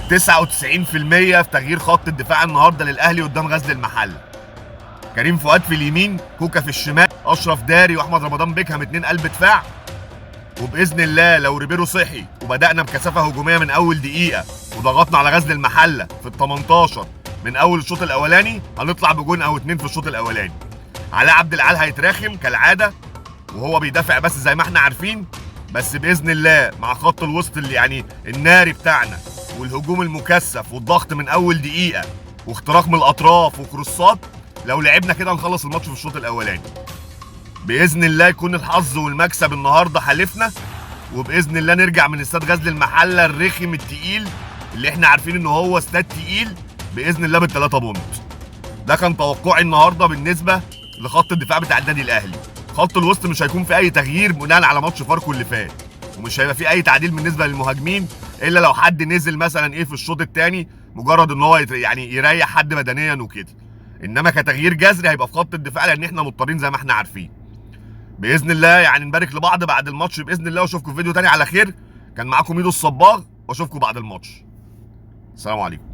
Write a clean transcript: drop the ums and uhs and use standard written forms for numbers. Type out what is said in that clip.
99% في تغيير خط الدفاع النهارده للاهلي قدام غزل المحلة. كريم فؤاد في اليمين، كوكا في الشمال، اشرف داري واحمد رمضان بيكهام 2 قلب دفاع. وباذن الله لو ريبيرو صحي وبدانا بكثافة هجومية من اول دقيقة وضغطنا على غزل المحلة في ال 18 من اول الشوط الاولاني، هنطلع بجون او 2 في الشوط الاولاني. علاء عبد العال هيتراخم كالعادة وهو بيدافع بس زي ما احنا عارفين، بس باذن الله مع خط الوسط اللي يعني الناري بتاعنا والهجوم المكثف والضغط من اول دقيقة واختراق من الاطراف وكروسات، لو لعبنا كده نخلص الماتش في الشوط الاولاني. باذن الله يكون الحظ والمكسب النهارده حالفنا، وباذن الله نرجع من استاد غزل المحلة الرخم التقيل اللي احنا عارفين ان هو استاد تقيل باذن الله بالثلاثة بونت. ده كان توقعي النهارده بالنسبة لخط الدفاع بتاع النادي الاهلي. خط الوسط مش هيكون في اي تغيير بناء على ماتش فاركو اللي فات، ومش هيبقى في اي تعديل بالنسبة للمهاجمين الا لو حد نزل مثلا ايه في الشوط الثاني، مجرد ان هو يعني يريح حد بدنيا وكده. انما كتغيير جذري هيبقى في خط الدفاع لان احنا مضطرين زي ما احنا عارفين. باذن الله يعني نبارك لبعض بعد الماتش باذن الله، واشوفكم في فيديو تاني على خير. كان معاكم ميدو الصباغ، واشوفكم بعد الماتش. السلام عليكم.